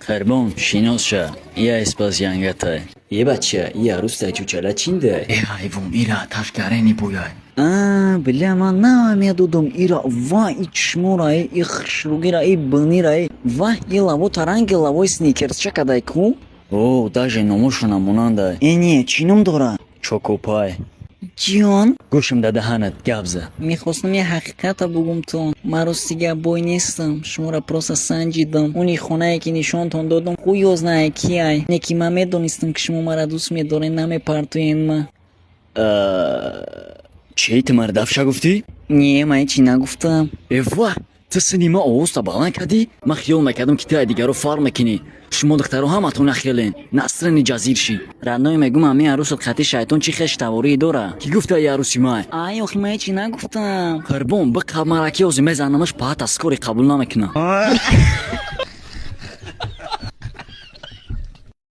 Қурбон, шинос ша, я испазянгатай. Е, бача, и арӯстай чучала чиндай? Э, ҳайвон, ира ташгарени буяй. А, бля, ман намедодам ира. Ва, и чишмора, и хушругира, и бинира, ва, и лаво таранги лавои сникерсча кадай ку. О, даже номошона монандай. Э, не, чӣ ном дора? Чокопай. Ҷон. Гӯшам да даҳанат, гап за. Мехостам я ҳақиқата бугум то. Ман рости гап бой нестам, шуморо просто санҷидам. Уни хонае, ки нишонтон додам, хуй знае кияй. Не ки ман медонистам, ки шумо маро дӯст медоред, намепартоен ма. Чӣ, ту мара дафша гуфтӣ? Не, ман ҳечи нагуфтам. Э, ва, ту сини ма овозта баланд кардӣ? Ман хиёл мекардам, ки ту ай дигаро фарқ мекунӣ. Шумо духтаро ҳаматон нахелен насрини ҷазир шӣ. Родной, мегум, ами арӯсат хати шайтон чӣ хеш таворӣ дора? Кӣ гуфта и арӯси май? Ай, охи, ман ҳечи нагуфтам. Қурбон, биқаб мараки, ҳозир мезанамаш паҳата, скорый қабул намекунам.